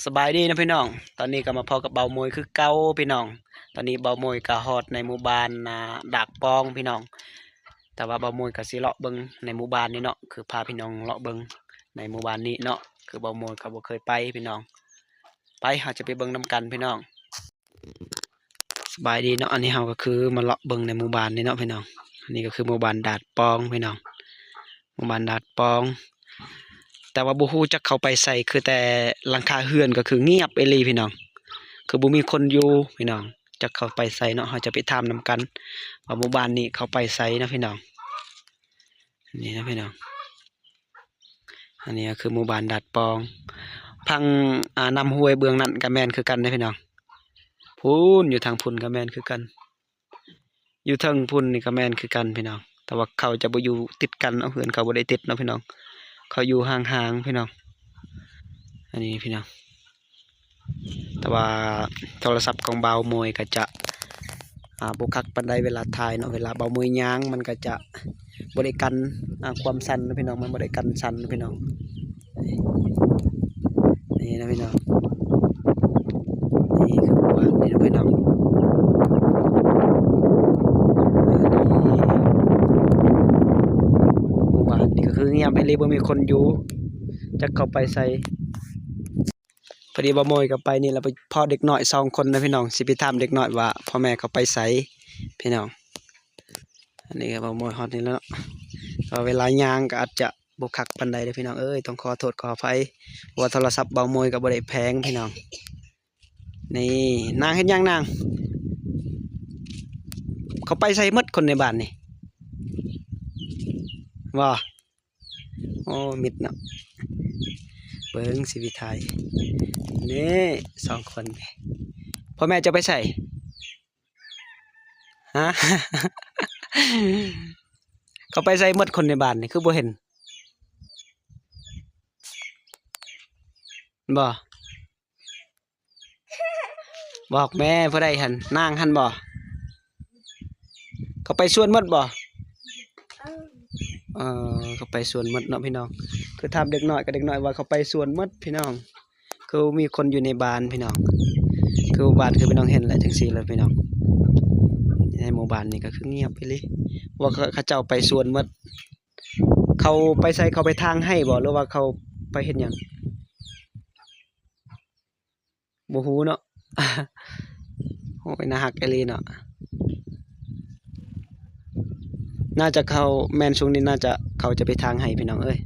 ສະບາຍດີເນາະພີ່ນ້ອງ, ຕອນນີ້ກໍມາພໍ້ກັບເບົາໂມຍຄືເກົ່າພີ່ນ້ອງ. ຕອນນີ້ເບົາໂມຍກໍຮອດໃນໝູ່ບ້ານນາດາກປອງພີ່ນ້ອງ, ແຕ່ວ່າເບົາໂມຍກໍຊິເລາະເບິ່ງໃນໝູ່ບ້ານນີ້ເນາະ, ຄືພາພີ່ນ້ອງເລາະເບິ່ງໃນໝູ່ບ້ານນີ້ເນາະ, ຄືເບົາໂມຍກໍບໍ່ເຄີຍໄປພີ່ນ້ອງ. ໄປ ເຮົາຈະໄປເບິ່ງນຳກັນພີ່ນ້ອງ. ສະບາຍດີເນາະ, ອັນນີ້ເຮົາກໍຄືມາເລາະເບິ່ງໃນໝູ່ບ້ານນີ້ເນາະພີ່ນ້ອງ. ອັນນີ້ກໍຄືໝູ່ບ້ານດາດປອງພີ່ນ້ອງ, ໝູ່ບ້ານດາດປອງ, ແຕ່ວ່າບໍ່ຮູ້ຈັກເຂົາໄປໃສ, ຄືແຕ່ຫຼັງຄາເຮືອນກໍຄືງຽບອີ່ຫຼີພີ່ນ້ອງ, ຄືບໍ່ມີຄົນຢູ່ພີ່ນ້ອງ. ຈັກເຂົາໄປໃສເນາະ, ເຮົາຈະໄປຖາມນຳກັນວ່າໝູ່ບ້ານນີ້ເຂົາໄປໃສເນາະພີ່ນ້ອງ. ນີ້ນະພີ່ນ້ອງ, ອັນນີ້ກໍຄືໝູ່ບ້ານດາດປອງ. ທາງ ອາ ນ້ຳຫ້ວຍເບື້ອງນັ້ນກໍແມ່ນຄືກັນເດ້ພີ່ນ້ອງ, ພຸ້ນ ຢູ່ທາງພຸ້ນກໍແມ່ນຄືກັນ, ຢູ່ເທິງພຸ້ນນີ້ກໍແມ່ນຄືກັນພີ່ນ້ອງ. ແຕ່ວ່າເຂົາຈະບໍ່ຢູ່ຕິດກັນເນາະ, ເຮືອນເຂົາບໍ່ໄດ້ຕິດເນາະພີ່ນ້ອງ, ເຂົາຢູ່ຫ່າງໆພີ່ນ້ອງ. ອັນນີ້ພີ່ນ້ອງ, ແຕ່ວ່າໂທລະສັບຂອງບ່າວໂມຍກໍຈະ ອາ ບໍ່ຄັກປານໃດເວລາຖ່າຍເນາະ, ເວລາບ່າວໂມຍຍ່າງມັນກໍຈະບໍ່ໄດ້ກັນ ອາ ຄວາມສັ່ນເນາະພີ່ນ້ອງ, ມັນບໍ່ໄດ້ກັນສັ່ນເນາະພີ່ນ້ອງ. ນີ້ນະພີ່ນ້ອງ, ນີ້ຄືໝູ່ບ້ານນີ້ນະພີ່ນ້ອງ, ໝູ່ບ້ານນີ້ກໍຄືງຽບອີ່ຫຼີ, ບໍ່ມີຄົນຢູ່, ຈັກເຂົາໄປໃສ. ພໍດີບ່າວໂມຍກໍໄປນີ້ແລ້ວ, ໄປພໍ້ເດັກນ້ອຍສອງຄົນນະພີ່ນ້ອງ, ຊິໄປຖາມເດັກນ້ອຍວ່າພໍ່ແມ່ເຂົາໄປໃສພີ່ນ້ອງ. ອັນນີ້ກໍບ່າວໂມຍຮອດນີ້ແລ້ວເນາະ, ກໍເວລາຍ່າງກໍອາດຈະບໍ່ຄັກປານໃດເດ້ພີ່ນ້ອງເອີຍ, ຕ້ອງຂໍໂທດຂໍອະໄພ, ເພາະວ່າໂທລະສັບບ່າວໂມຍກໍບໍ່ໄດ້ແພງພີ່ນ້ອງ. ນີ້ນາງເຮັດຫຍັງນາງ? ເຂົາໄປໃສໝົດຄົນໃນບ້ານນີ້? ບໍ່ ໂອ້ ມິດເນາະ, ເບິ່ງຊິໄປຖ່າຍ. ນີ້ສອງຄົນ, ພໍ່ແມ່ເຈົ້າໄປໃສ? ຮະ ເຂົາໄປໃສໝົດຄົນໃນບ້ານນີ້ ຄືບໍ່ເຫັນ? ບໍ່ ບອກແມ່ ຜູ້ໃດຫັ້ນ? ນາງຫັ້ນບໍ່? ເຂົາໄປສວນໝົດບໍ່? ເອີ ເອີ ເຂົາໄປສວນໝົດເນາະພີ່ນ້ອງ. ຄືຖາມເດັກນ້ອຍ ກໍເດັກນ້ອຍວ່າເຂົາໄປສວນໝົດພີ່ນ້ອງ. ຄືບໍ່ມີຄົນຢູ່ໃນບ້ານພີ່ນ້ອງ. ຄືບ້ານ ຄືພີ່ນ້ອງເຫັນແຫຼະ ຈັ່ງຊີ້ແຫຼະພີ່ນ້ອງ. ໃນໝູ່ບ້ານນີ້ກໍຄືງຽບອີ່ຫຼີ ວ່າເຂົາ ເຂົາເຈົ້າໄປສວນໝົດ. ເຂົາໄປໃສ? ເຂົາໄປຖາງໄຮ່ບໍ່ ຫຼືວ່າເຂົາໄປເຮັດຫຍັງ? ບໍ່ຮູ້ເນາະ. ໂອ້ຍ ໜ້າຮັກອີ່ຫຼີເນາະ. ໜ້າຈະເຂົາ ແມ່ນຊ່ວງນີ້ໜ້າຈະເຂົາຈະໄປຖາງໄຮ່ພີ່ນ້ອງເອີຍ.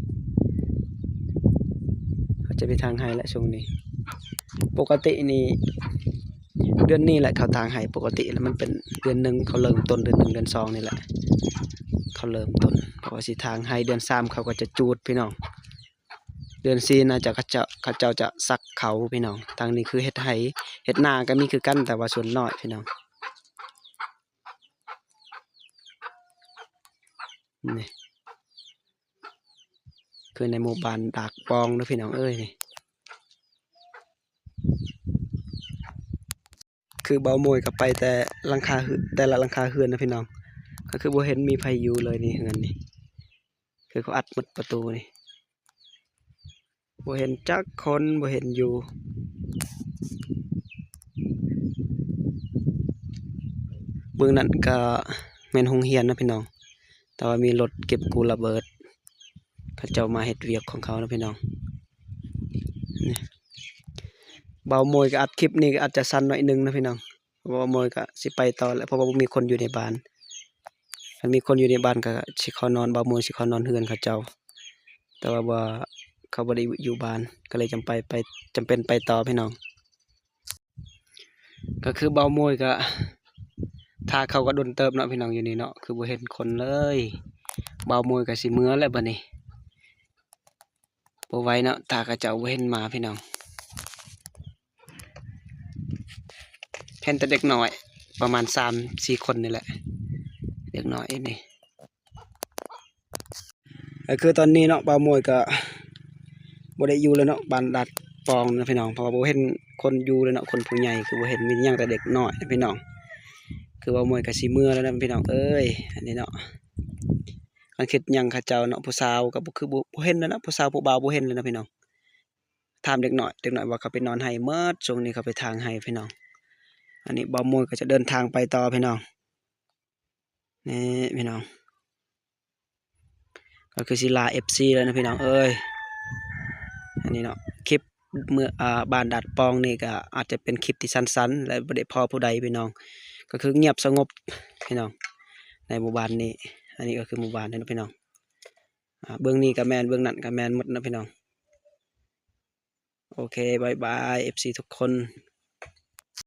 ເຂົາຈະໄປຖາງໄຮ່ແຫຼະຊ່ວງນີ້. ປົກກະຕິນີ້ ເດືອນນີ້ແຫຼະເຂົາຖາງໄຮ່. ປົກກະຕິແລ້ວມັນເປັນເດືອນໜຶ່ງ ເຂົາເລີ່ມຕົ້ນເດືອນໜຶ່ງ ເດືອນສອງນີ້ແຫຼະ ເຂົາເລີ່ມຕົ້ນ. ເພາະວ່າຊິຖາງໄຮ່ເດືອນສາມ ເຂົາກໍຈະຈູດພີ່ນ້ອງ. ເດືອນສີ່ໜ້າຈະເຂົາເຈົ້າ ເຂົາເຈົ້າຈະສັກເຂົ້າພີ່ນ້ອງ. ທາງນີ້ຄືເຮັດໄຮ່ ເຮັດນາກໍມີຄືກັນ ແຕ່ວ່າສ່ວນນ້ອຍພີ່ນ້ອງ. ນີ້ ຄືໃນໝູ່ບ້ານດາກປອງເດີພີ່ນ້ອງເອີຍ. ນີ້ຄືເບົາໂມຍກໍໄປແຕ່ຫຼັງຄາເຮືອນ ແຕ່ລະຫຼັງຄາເຮືອນນະພີ່ນ້ອງ. ກໍຄືບໍ່ເຫັນມີໃຜຢູ່ເລີຍນີ້ ເຮືອນນີ້ ຄືເຂົາອັດໝົດປະຕູນີ້. ບໍ່ເຫັນຈັກຄົນ ບໍ່ເຫັນຢູ່. ເບື້ອງນັ້ນກະແມ່ນໂຮງຮຽນນະພີ່ນ້ອງ. ແຕ່ວ່າມີລົດເກັບກູ້ລະເບີດ ເຂົາເຈົ້າມາເຮັດວຽກຂອງເຂົານະພີ່ນ້ອງ. ນີ້ ເບົາໂມຍກໍອັດຄລິບນີ້ກໍອາດຈະສັ້ນໜ້ອຍໜຶ່ງນະພີ່ນ້ອງ. ເບົາໂມຍກໍຊິໄປຕໍ່ແຫຼະ ເພາະວ່າບໍ່ມີຄົນຢູ່ໃນບ້ານ. ຄັນມີຄົນຢູ່ໃນບ້ານກໍຊິຂໍນອນ ເບົາໂມຍຊິຂໍນອນເຮືອນເຂົາເຈົ້າ. ແຕ່ວ່າບໍ່ ເຂົາບໍ່ໄດ້ຢູ່ບ້ານ ກໍເລີຍຈຳໄປ ໄປ ຈຳເປັນໄປຕໍ່ພີ່ນ້ອງ. ກໍຄືເບົາໂມຍກໍຖ້າເຂົາກໍດົນເຕີບເນາະພີ່ນ້ອງ ຢູ່ນີ້ເນາະ ຄືບໍ່ເຫັນຄົນເລີຍ. ເບົາໂມຍກໍຊິເມືອແລ້ວບັດນີ້ ບໍ່ໄຫວເນາະ ຖ້າເຂົາເຈົ້າບໍ່ເຫັນມາພີ່ນ້ອງ. ເຫັນແຕ່ເດັກນ້ອຍປະມານສາມສີ່ຄົນນີ້ແຫຼະ ເດັກນ້ອຍນີ້. ກໍຄືຕອນນີ້ເນາະ ເບົາໂມຍກໍບໍ່ໄດ້ຢູ່ແລ້ວເນາະ ບ້ານດາດປອງນະພີ່ນ້ອງ ເພາະວ່າບໍ່ເຫັນຄົນຢູ່ເລີຍເນາະ. ຄົນຜູ້ໃຫຍ່ຄືບໍ່ເຫັນ ມີຫຍັງແຕ່ເດັກນ້ອຍນະພີ່ນ້ອງ. ຄືເບົາໂມຍກໍຊິເມືອແລ້ວນະພີ່ນ້ອງເອີຍ. ອັນນີ້ເນາະ ຄັນຄິດຫຍັງເຂົາເຈົ້າເນາະ ຜູ້ສາວກໍບໍ່ ຄືບໍ່ ບໍ່ເຫັນແລ້ວເນາະ ຜູ້ສາວຜູ້ບ່າວບໍ່ເຫັນແລ້ວນະພີ່ນ້ອງ. ຖາມເດັກນ້ອຍ ເດັກນ້ອຍວ່າເຂົາໄປນອນໄຮ່ໝົດ ຊ່ວງນີ້ເຂົາໄປຖາງໄຮ່ພີ່ນ້ອງ. ອັນນີ້ບ່າວມວນກໍຈະເດີນທາງໄປຕໍ່ພີ່ນ້ອງ. ນີ້ພີ່ນ້ອງ ກໍຄືຊິລາເອັຟຊີແລ້ວນະພີ່ນ້ອງເອີຍ. ອັນນີ້ເນາະ ຄລິບເມືອງ ອ່າ ບ້ານດາດປ່ອງນີ້ກໍອາດຈະເປັນຄລິບທີ່ສັ້ນໆ ແລະ ບໍ່ໄດ້ພໍ້ຜູ້ໃດພີ່ນ້ອງ ກໍຄືງຽບສະຫງົບພີ່ນ້ອງ ໃນໝູ່ບ້ານນີ້. ອັນນີ້ກໍຄືໝູ່ບ້ານເນາະພີ່ນ້ອງ ອ່າ ເບື້ອງນີ້ກໍແມ່ນ ເບື້ອງນັ້ນກໍແມ່ນໝົດເນາະພີ່ນ້ອງ. ໂອເຄ ບາຍບາຍ ເອັຟຊີທຸກຄົນ.